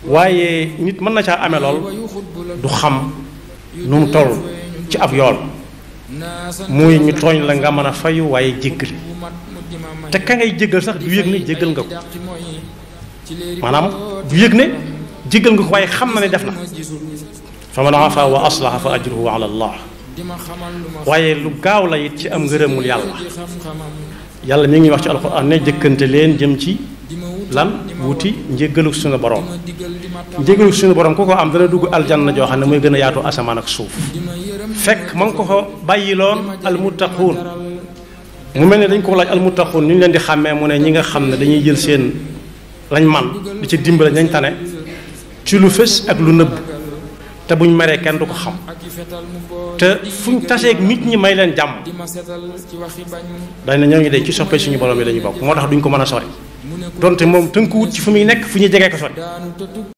waaye nit mën na caa amee lool du xam nu mu toll ci ab yool muy ñu tooñ la nga mën a fayu waaye jéggal te ka ngay jéggal sax du yëg ne jéggal nga ko maanaam du yëg ne jéggal nga ko waaye xam na ne def na fa man afa wa aslaha fa ajruhu ala allah waaye lu gaaw la it ci am ngërëmul yàlla mi ngi wax ci alxuraan ne jëkkante leen jëm ci lan wuti njéggalu suñu borom njéggalu suñu borom ku ko am dana dugg aljanna joo xam ne mooy gën a yaatu asamaan ak suuf fekk ma ngi ko fa bàyyiloon almuttaquun mu mel ne dañ ko laaj almuttaquun ni ñu leen di xàmmee mu ne ñi nga xam ne dañuy jël seen lañ man di ci dimbale nañ tane ci lu fës ak lu nëbb te buñ meree kenn du ko xam te fuñ taseeg nit ñi may leen jàmm dañ ne ñoo ngi de ci soppee suñu borom yi lañu bokk moo tax duñ ko mën a sori donte moom tënkuwut ci fu muy nekk fu ñuy jegee ko sori